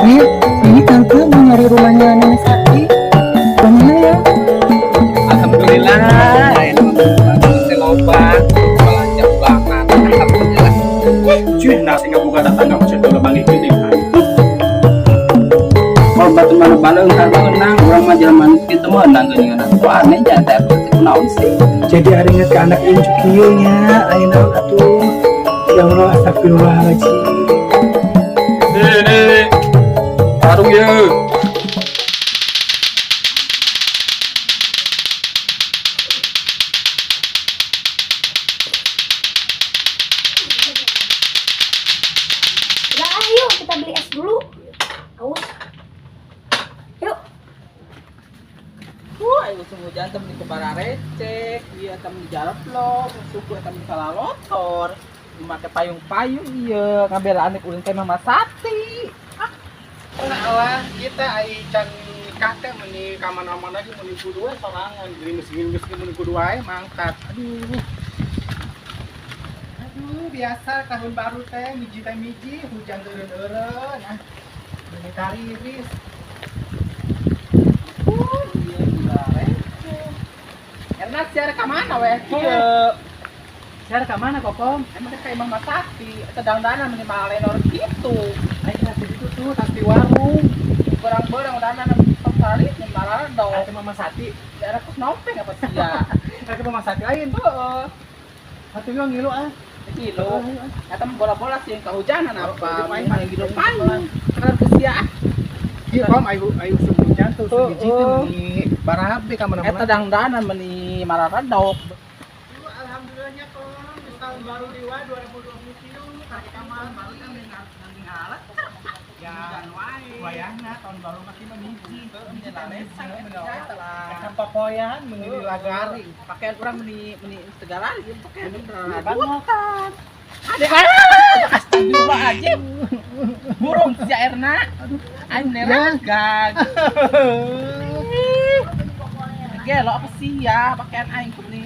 Nih, ini tante mau nyari rumahnya Nenek Sati. Rumahnya ya? Alhamdulillah, ini mah loba belanja bulanan. Alhamdulillah. Cuy, nasi nggak buka tetangga masih udah bangkit gede. Kalau batu mana baleung kan menang, urang mah jelema nu kitu meunang geuningan. Kok aneh nya teh kunaon sih? Jadi ari inget ke anak incu kieu nya, aya naon atuh. Ya Allah, astagfirullahaladzim. Nih, tarung ye. Udah ah, yuk kita beli es dulu. Aus. Yuk. Wah, ayo musim hujan tem di kebara recek, iya tem di jaleplok, suku tem di salalotor, dimake payung-payung iya, ngabelaan ulin teh Mama Sati. Nah lah, kita ai can nikah teh meuni ka mana-mana ge meuni kudu we sorangan. Jadi miskin-miskin meuni kudu wae mangkat. Aduh. Aduh, biasa tahun baru teh miji teh miji, hujan eureun-eureun. Ah. Meuni tariris. Iya, gila recek. Karena siar ka mana weh? Kieu. Siar ka mana Kokom? Emang kayak Mama Sati, sedang dana meni malenor gitu. Aing nasi itu tuh, tas di warung. Berang-berang dana sekali meni malardo. Ada Mama Sati. Daerah kus nompeng apa sih ya? Ada Mama Sati lain. Heeh. Satu yo ngilu ah. Kilo. Eta mah bola-bola sih yang kehujanan apa? Oh, Main main gitu payung. Karena kesia. Iya, Kom, ayo ayo usum hujan tuh, usum hiji teh Oh, oh. meuni barabe ka mana-mana. Eta dangdanan meni mararadok. Alhamdulillahnya Kom, di tahun baru dewa 2020 kaki kamar baru kan dengan ya wayahna tahun baru makin meni Eta popoyan meuni lagari. Pakaian orang meni meni segala gitu pakaian Banget. Ada astagfirullahaladzim. Burung si Erna. Aduh, aing neragag. Gelo apa sih ya pakaian aing kudu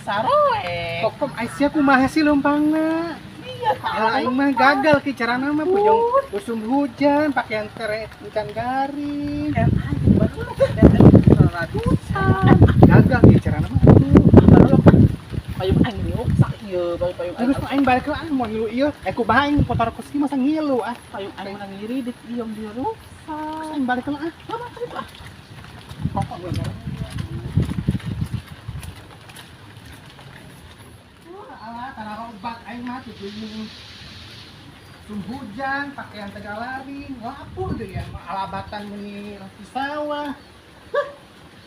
saroe. Kokom Aisyah kumaha sih leumpangna? Iya, Kalau aing mah gagal ki carana mah pujung usum hujan pakaian tere ikan garing. Pakaian aing baru radusan. Gagal ki carana mah atuh. Baru payung aing rusak ieu, payung aing. Terus aing balik lah mau ngilu ieu. Eh kumaha aing kotor kuski masa ngilu ah. Payung aing menang ngiri di ieu di rusak. Terus aing balik lah ah. Kokok gue alah tanah robat aing mah tuh usum hujan pakaian tegalaring lapur deh ya alabatan meni di sawah. Hah,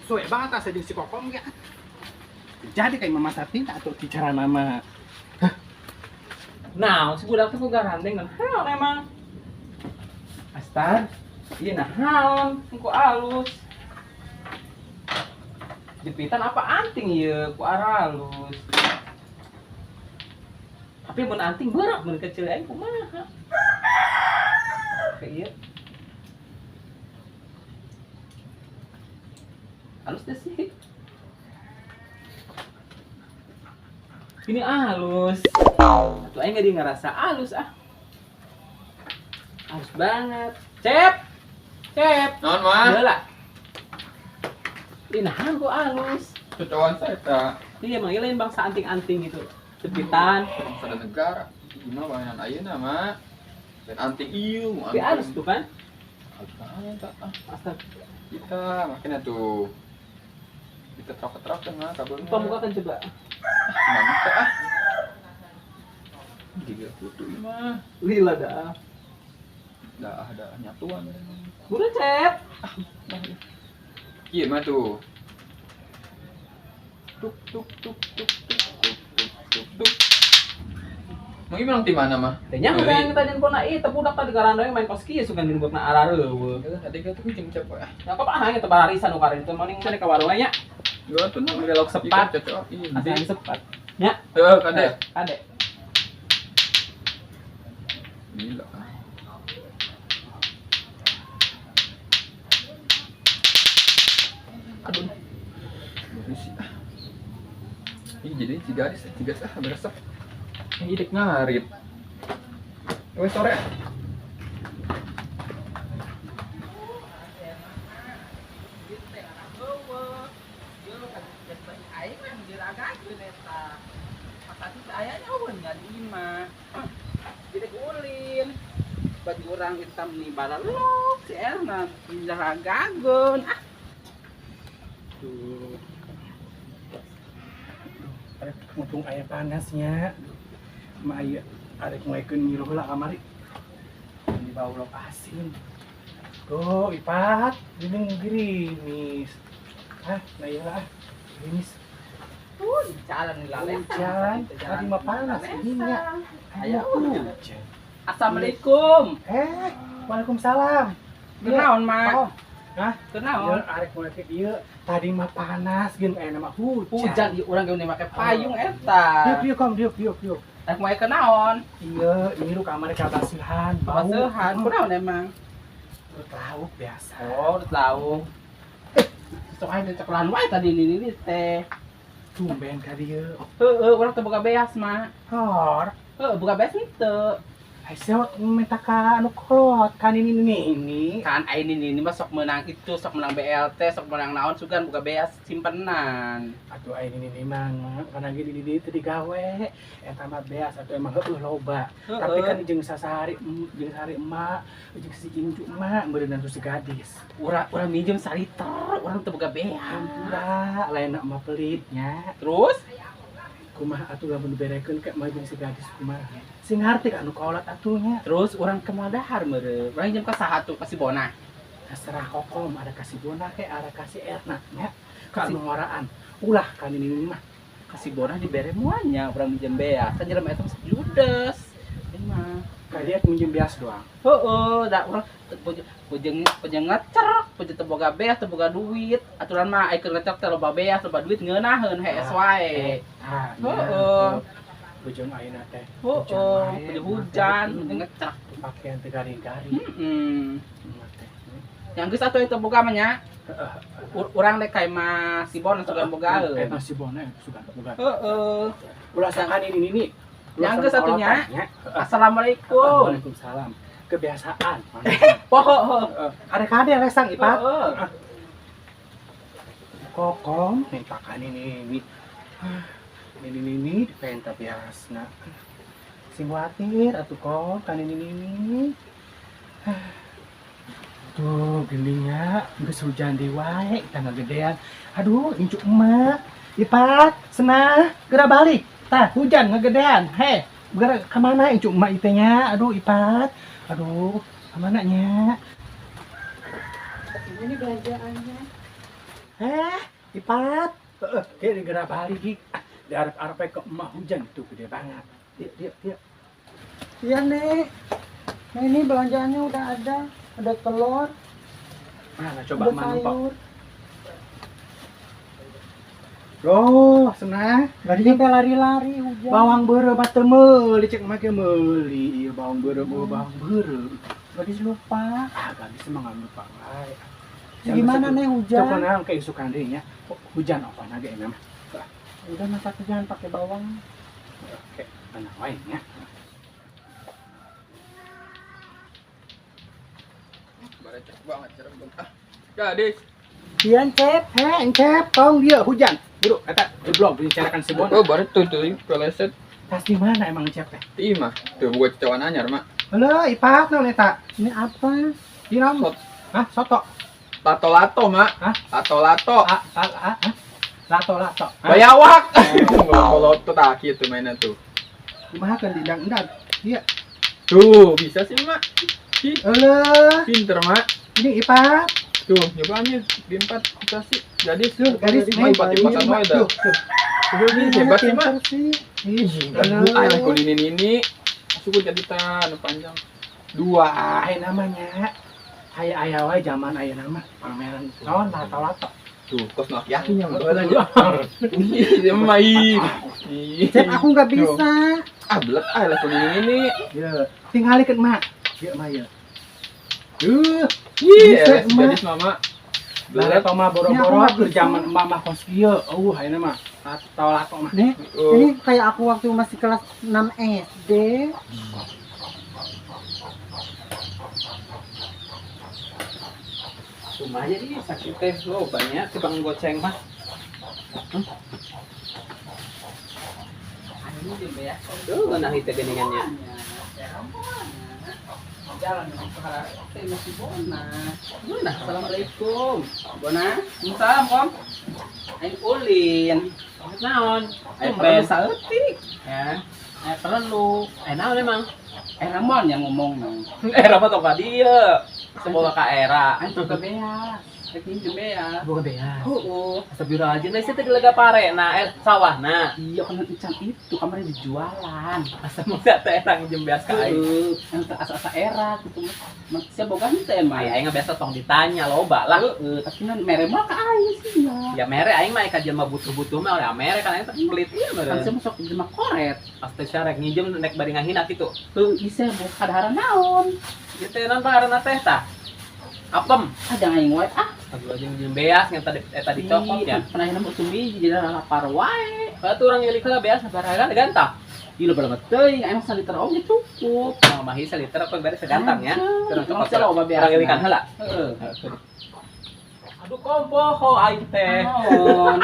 suwe banget asa jeung si Kokom ge. Jadi kayak Mama Sati tak tuh bicara nama. Nah, si budak tuh ku garandeng dan hal emang. Astag, Iya nah haon, ku alus. Jepitan apa anting ieu ku aralus. Tapi mun anting beureup mun kecil aing kumaha. Kayak ieu. Halus deh sih. Ini halus. Atuh aing jadi ngerasa halus ah. Halus banget. Cep. Cep. Naon mah? Heula. Ih, nah kok halus. Cocokan saya tak. Iya, emang lain bangsa anting-anting gitu. Jepitan. Bangsa dan negara. Gimana mainan ayeuna mah? Dan anting ieu mau Tapi halus tuh kan. Halus banget tak. Ah, Astaga. kita makanya tuh. Kita trok-trok mah kabelnya. Pembuka kan coba. Gimana teh ah? Gila kutu ieu mah. Lila dah. Dah ada nyatuan. Udah, Cep. Iya mah tuh. Tuk tuk tuk tuk tuk tuk tuk tuk tuk. Mau gimana di mana mah? Tanya Beli. udah kita den pona ieu teu budak tadi garandong main kos kieu sugan din buatna arareueuh. Eh, tadi kan tuh kucing capek ah. Ya kok ah eta bararisan nu karen teu mending mana ka warung nya. Gua tuh nah Belok sepat. Cocok. Iya. Asal sepat. Nya, Heeh, kade. kade. Gila. Aduh. Baru sih ah. Ih, jadi si garis ah beresep. Ini dek ngarit. Wes sore. Urang hitam nih baralok si Erna gagun. Ah, Tuh. Arek mumpung aya panasnya. Ma aya arek moekeun ngilu heula kamari. Di bau lauk asin. Tuh, Ipat, geuning gerimis. Hah, nah ieu lah. Gerimis. Tuh, jalan nih lalesan. Hujan, tadi mah panas ininya. Ayo. Hujan. Assalamualaikum. Eh, waalaikumsalam. Kunaon, Mak? Oh, hah? Kunaon? Ieu arek moekeun ieu. Tadi mah panas, geun aya mah hujan. Hujan ieu urang ge make payung eta. Diuk, diuk, kom, diuk, diuk, diuk. Rek moe kenaon? Iya, ini lu kamar kabasihan, bau. Basuhan, kunaon emang? Urut lauk biasa. Oh, urut lauk. Sok aja ceklan wae tadi ini teh. Tumben ka dieu. Heeh, urang teu boga beas, Mak. Hor. Heeh, boga beas henteu. Ai sia minta ka anu kolot kan ini ini ini. Kan ai ini mah sok menang itu, sok menang BLT, sok menang naon sugan boga beas simpenan. Atuh ai ini ini mah kana ge di dieu teu digawe. Eta mah beas atuh emang heueuh loba. Tapi kan jeung sasahari jeung sahari emak, jeung si incu emak meureunna tuh si gadis. Urang urang minjem saliter, urang teu boga beas. Hampura lain emak pelitnya. Terus Kumaha atuh lamun diberekeun ka emak jeung si gadis kumaha. Sing harti ka anu kolot atuh nya. Terus urang kumaha dahar meureun. Urang minjem ka saha tuh? Ka si Bona. Terserah kokom, ada kasih Bona ke, ada kasih Erna nya. Ka anu ngoraan. Ulah kan ini mah. Ka si Bona dibere moalnya urang minjem beas. Kan jelema eta mah judes. Emang. Kalian minjem beas doang. Heeh, da urang pujeng pujeng ngecerek, pujeng teu boga beas, teu boga duit. Aturan mah ai keur ngecerek teh loba beas, loba duit ngeunaheun hees wae. Ah, Heeh. Bujang ayeuna teh. Heeh, pujeng hujan, pujeng ngecerek. Pakaian teh garing-garing. Heeh. Emak teh. Yang geus atuh itu boga mah nya. Heeh. Urang dek ka imah si Bona sugan bogaeun. Eta si Bona sugan boga. Heeh. Ulah sakan ini ini. Yang geus atunya. Assalamualaikum. Waalaikumsalam. Kebiasaan. Poho. Ada kade lesang Ipat. Heeh. Kokom minta kan ini ini. Ini ini dipenta biasna. Sing khawatir atuh kom kan ini ini. Tuh geningnya geus hujan deui wae tangga gedean. Aduh, incu emak. Ipat, senah, geura balik. Tah, hujan ngegedean. Heh, geura ka mana incu emak ieu nya? Aduh, Ipat. Aduh, ka mana nya? Ini belanjaannya. Eh, Ipat. Heeh, ge geura balik gi. Ah, diarep-arep ke emak hujan tuh gede banget. Dia, dia, dia. Iya, Nek. Nah, ini belanjaannya udah ada. Ada telur, Mana coba ada emak numpak. sayur. Loh, senang. Tadi sampai lari-lari hujan. Bawang beureum mah teu meuli cek make meuli. Ieu bawang beureum, oh, bawang beureum. Gadis lupa. Ah, gadis mah nggak lupa wae. Gimana nih hujan? Coba naon ke isukan deui nya. Hujan apa na ge mah. Udah masaknya jangan pakai bawang. Oke, mana wae nya. Barecek banget Cirebon. Ah, gadis. Iya, Cep. Heh, encep, tong dia hujan. Buru, eta jeblok dibicarakan si Bona. Oh, baru tuh tuh peleset. Tas di mana emang encep teh? Ih mah, tuh buka cicauan anyar, Mak. Halo, Ipat naon eta? Ini apa? Ieu naon? Sot. Hah, soto. Lato-lato, Mak. Hah? Lato-lato. Ah, ah, ah, ah. Lato, lato. Hah? Bayawak. Lato-lato tak gitu mainnya tuh. Kumaha kan didang-endang? Iya. Tuh, bisa sih, Mak. Ih, Halo, pinter, Mak. ini Ipat. Tuh, nyobaan ya di empat kasih. Gadis Tuh, gadis nih, empat empatan wae dah. Tuh, tuh. Tuh, ini hebat sih, Mak. Pinter sih. Ih, Aduh, ah, lah ini ini. Masuk jadi tan panjang. Dua. Aya namanya. Aya aya wae zaman aya nama pameran naon lato-lato. Tuh, kos nu aki-akinya mah. Heeh, lanjut. Ih, dia mah ih. Ih. Cep, aku nggak bisa. Ah, belet ah lah ini ini. Ya, tinggalikeun mak. Ieu mah ieu. Duh, Ih, Bisa, Mak. gadis mama. Belet Belet. mah Ini aku boro-boro nggak keur bisa. zaman emak mah kos kieu. Eueuh ayeuna mah lato-lato mah. Nih, Oh. ini kayak aku waktu masih kelas 6 SD. Lumayan ini sakit teh lo banyak tukang goceng mah. Tuh, ngeunah teh geningannya. Jalan teh masih Bona. Bona, assalamualaikum. Bona, salam kom. Aing ulin. Naon? Aing Tumben. perlu saeutik. Ya. Aing perlu. Naon emang? Ramon yang ngomong nong. Era mah tong ka dieu. Semoga ka era. Aing tuh beas. Rek minjem beas. Boga beas. Heeh. Astagfirullahaladzim, nah teh lega pare nah sawahna. Iya kan encan itu kemarin dijualan. Asa mun teh era nginjem beas ka aing. Heeh, anu teh asa-asa era gitu mah. Mah sia boga henteu emang. Ai aing biasa tong ditanya loba lah. Heeh, tapi kan mere mah ka aing sih ya. Ya mere aing mah ka jelema butuh-butuh mah ya mere kan aing teh pelit ieu Kan meureun. sia masuk jelema koret. Pasti syarek nginjem nek bari ngahina kitu. Heuh, iseh boga kadaharan naon. Ieu teh naon pangaranna teh tah? Apem. Ah jangan aing wae ah. Astagfirullahaladzim nginjem beas ngan tadi eta dicokot ya. Pernah nemu sumi jadi lapar wae. Batu urang nyelik heula beas sabaraha gantah. Ih lo berapa teuing aing saliter oge cukup. Nah, mahi saliter apa bari segantang ya. Urang cokot. Emang loba beas. Urang ngelikan heula. Heeh. Aduh kompoho aing teh. Naon?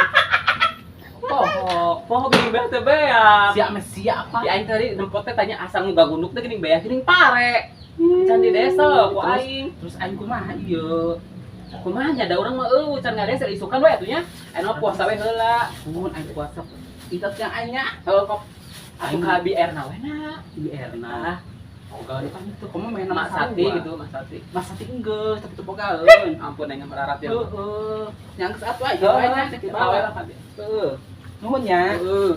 Poho, poho geuning beas teh beas. Siap mah siap apa? Ya aing tadi nempot teh tanya asal nu gagunduk teh geuning beas geuning pare. Can di desa ku aing. Terus aing kumaha ieu? Kumaha nya da urang mah eueuh can ngadesa isukan we atuh nya. Aing mah puasa we heula. Mun aing puasa. Itu yang aing nya. Heuh kok atuh ka BR na we na. Di Erna. Boga Kan itu kamu main Mak Sati gitu, Mak Sati. Mas Sati enggeus tapi teu bogaeun. Ampun aing merarat ya. Heeh. Yang geus atuh aja Heeh, wae nya cek bawa bawa. lah kabeh. Heeh. Nuhun nya. Heeh.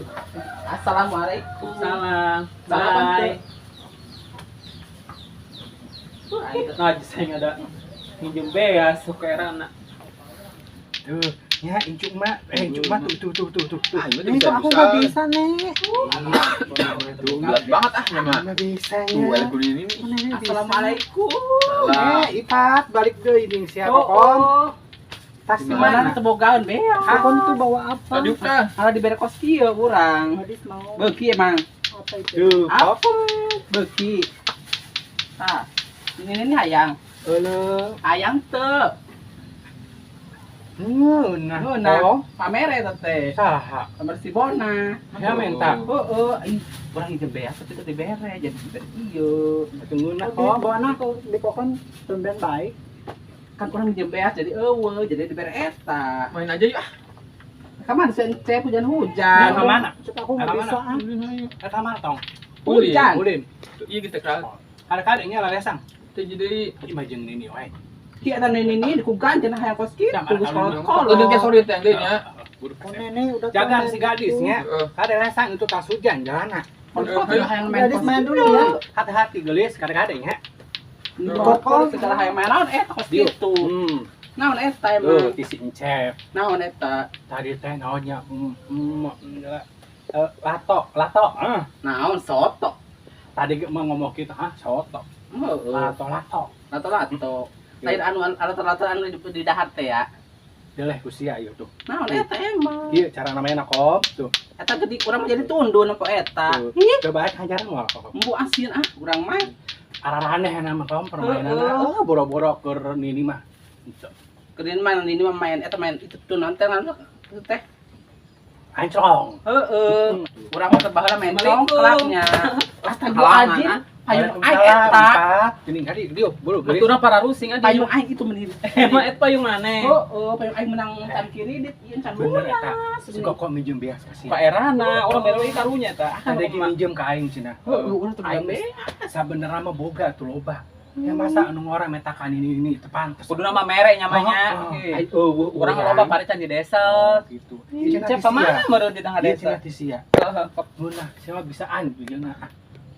Assalamualaikum. Salam. Salam, Bye. Aing teh najis aing ada minjem beas sok erana. Tuh, ya incuk mah, incuk mah tuh tuh tuh tuh tuh. Ah, ini Ini kok aku nggak bisa, Nek. Tuh, berat banget ah nama. Nggak bisa Tuh, nya. ada kudu ini. Kok Nenek bisa? Assalamualaikum. Salam. Ipat balik deui jeung siapa Oh, kom? oh. Tas Gimana? Mana mana? teu bogaeun beas. Kokon tuh bawa apa? Tadi udah. Ala dibere kos kieu urang. Gadis mau Beuki emang. apa itu? Tuh, kop. Apa? Beuki. Tah. Ini ini hayang. Euleuh. Hayang teu. Ngeunah. Ngeunah. Kom. Pamere teh teh. Saha? Pamere si Bona. Ya minta. Heeh, ih, urang hiji beas tapi teu dibere jadi dibere ieu. Atuh ngeunah Oh, kom. di Bona kok di Kokon tumben baik. Kan urang hiji beas jadi eueuh, jadi dibere eta. Main aja yuk ah. Kamana si Encep hujan-hujan. Ka mana? Cek aku nggak Ka bisa ah. Ka mana tong? Hujan. Ulin. Iya geus teh keras. Kada-kada nya lalesang. Teh jadi Ieu mah jeung nini wae. Ki eta nini ini dikugan cenah hayang kos kitu geus kolot-kolot. Udah kayak sorry teh yang lain ya. Oh, nenek udah Jaga tua, si gadisnya. Heeh. Kada lesang itu tas hujan jalana. Kolot-kolot hayang main Gadis kos main kitu. dulu ya. Hati-hati gelis kada-kada nya. Kolot-kolot segala hayang main naon eta kos kitu. Naon eta Tuh, emang? ti si Encep. Naon eta? Tadi teh naonnya lato, lato. Naon soto. Tadi ge mah ngomong kitu, ah soto. Heeh. Lato, lato. Lato-lato. Lain anu lato-lato anu di dahar teh ya. Deleh ku sia ieu tuh. Naon eta emang? Ieu cara namanya kom tuh. Eta gede urang mah jadi tundun apa eta. Tuh. Coba ajaran moal kom. Embu asin ah urang mah. Araraneh nama kom permainan. Heeh. Oh, boro-boro keur nini mah. Kerin mah ini mah main eta main itu tuh nonton anu teh. Ancrong. Heeh. Urang mah teh baheula main Assalamualaikum. congklaknya. Astagfirullahaladzim. Payung aing eta. Geuning kadi dieu buru geulis. Atuh urang pararusing aja. Payung aing itu mending. Emang eta payung maneh. Heeh, payung aing menang can kiri dit ieu can Bener eta. lunas. Si kok minjem beas ka sia. Pak Erana, urang mere we karunya eta. Tadi ge minjem ka aing cenah. Heeh, urang teh Aing be. sabenerna mah boga tuh loba. Ya masa anu ngora meta ka nini ini teu pantes. Kudu nama mere nyamanya. Ai eueuh Urang loba pare can di desa. gitu. Cep mana meureun di tengah Iya desa. cenah ti sia. Heeh. Ngeunah sia mah bisaan bigeuna.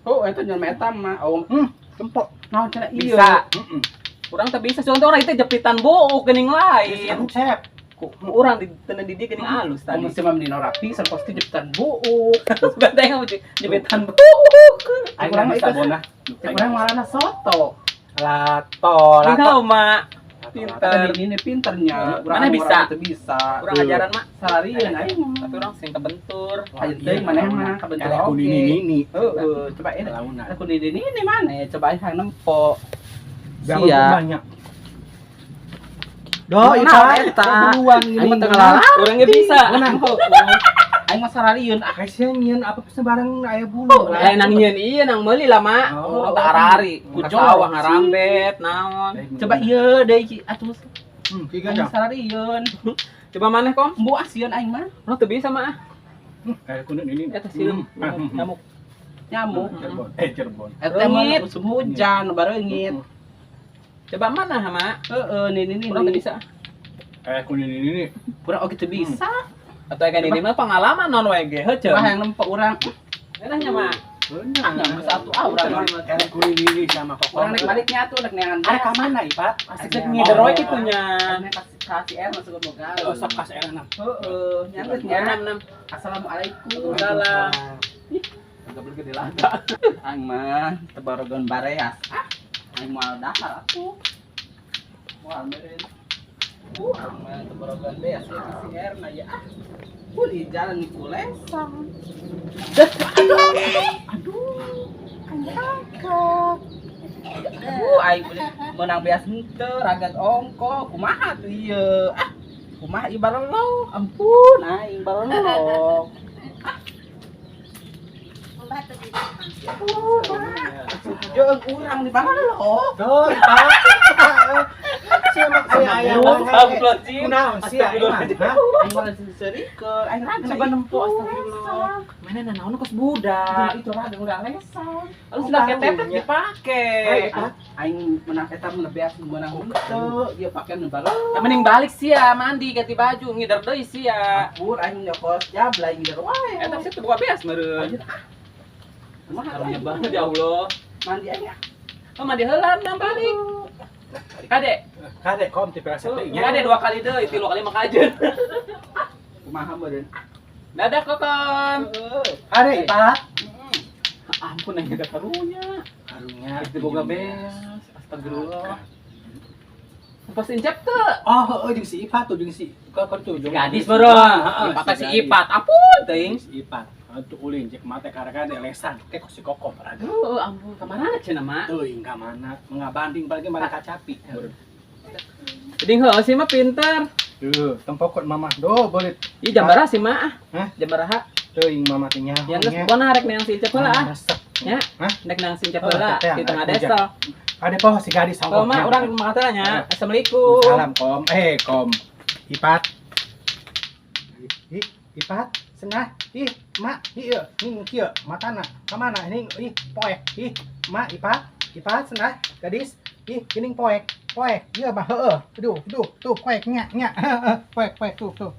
Oh, eta nyon eta mah. Oh, Tempok. naon cenah ieu. Bisa. Heeh. Urang teh bisa contoh urang itu jepitan buuk geuning lain. Cep. Ku urang di teu di dieu geuning alus Kamu tadi. sih mah mending rapi, san pasti jepitan buuk. Ganteng jepitan buuk. Aing Urang mah bisa itu- bonah. Cek urang marana soto. Lato, lato. Tinggal mah. Pinter. Pinter. Ini pinternya. Urang Mana bisa? Itu bisa. Urang ajaran mah. Salarian aing mah. Tapi urang sing kebentur. Ayo teuing maneh mah kabentur Eleh ku oge. nini nini. Heeh, coba ini. Launa. Aku nini nini mana? Coba aing hayang nempo. Sia. Banyak. Doh, Nah, Ipan. eta. Buruan Aing mah teu ngalalah. Urangnya bisa. Heeh. Aing mah sararieun ah. Sia nyieun apa barang aya bulu. Lain nang nyieun ieu nang meuli lah mak. Oh, tarari ku Ku sawah ngarambet naon. Coba ieu deui atuh. Kieu Aing sararieun. Coba maneh kom? Embu ah sieun aing mah. Urang teu bisa mah. Kudu ini. Eta sieu nyamuk. Nyamuk. Cirebon. Cirebon. Eta mah musim hujan bareungit. Coba mana mak? Heeh, nini. Urang teu bisa. Kudu ini. Urang oge teu bisa. Atau kan ini mah pengalaman non we ge heuh. Wah yang nempok urang. Enahnya mak. Benar. Nyamuk satu ah urang mah. Kudu ini sama kokom. Urang nek baliknya atuh nek neangan. Ada ka mana Ipat? Asik cek ngider we kitu nya. Nek kasih air masuk ke boga. Sok kasih air enam. Heeh, nyanggeus nya. Enam. Assalamualaikum. Waalaikumsalam. Enggak boleh gede lada. Aing mah teborogon bareas. Ah, aing moal dahar atuh. Moal meureun. Aing mah teborogon beas ya kasih air na ya. Ah. Di jalan di kulesan. Aduh. Kanjaka. Aing menang beas henteu ragat ongko kumaha tuh ieu. Ah, kumaha ieu barelok. Ampun aing barelok. Jeung urang di barelok. Tuh, Pak. Sia mah aya Astagfirullahaladzim. Kunaon sia mah? Aing mah seurikeun, aing raga. Coba nempo astagfirullah. Mana nanaon kos budak. Itu raga udah lesan. Lalu sudah ketetet dipake. Aing menang eta mun beas menang henteu, ieu pakaian nu barelok. Ya mending balik sia mandi ganti baju ngider deui sia. Ampun aing nyokos jabla ngider wae. Eta sih teu boga beas meureun. Kumaha Karunya banget ya Allah. Mandi aing. Oh mandi heula nang balik. Kade. Kade kom ti perasa teh nya. Kade 2 kali deui, 3 kali mah kajeun. Kumaha meureun? Dadah kokom. Kade Ipat. Ampun aing ada karunya. Karunya Itu boga beas. Astagfirullah. Pas incep teu. Oh, heeh jeung si Ipat tuh jeung si ka tuh jeung Gadis meureun. Ipat si Ipat. Ampun teuing. Si Ipat. Atuh ulin cek mate karaka lesan ke si kokom raga. Aduh, ampun ka mana cenah mak? Teuing ka mana? Ngabanding paling mana kacapi. Jadi heuh sih mah pinter. Duh, tempokot mamah do beulit. Ih jam baraha sih mak ah? Hah? Jam baraha? Teuing mamah teh nyaho. Yang geus pokona rek neang si Incep heula ah. Nya? Hah? Rek neang si Incep heula di tengah desa. Ade poho si gadis Oh, mak urang mah nya. Assalamualaikum. Salam kom. Kom. Ipat. Ih, Ipat. Senah, ih, mak, ih, ning kieu, matana, ka mana ning, ih, poek, ih, mak, Ipat, Ipat, senah, gadis, ih, geuning poek, poek, ieu mah heueuh, aduh, aduh, tuh poek nya, nya, poek, poek, tuh, tuh.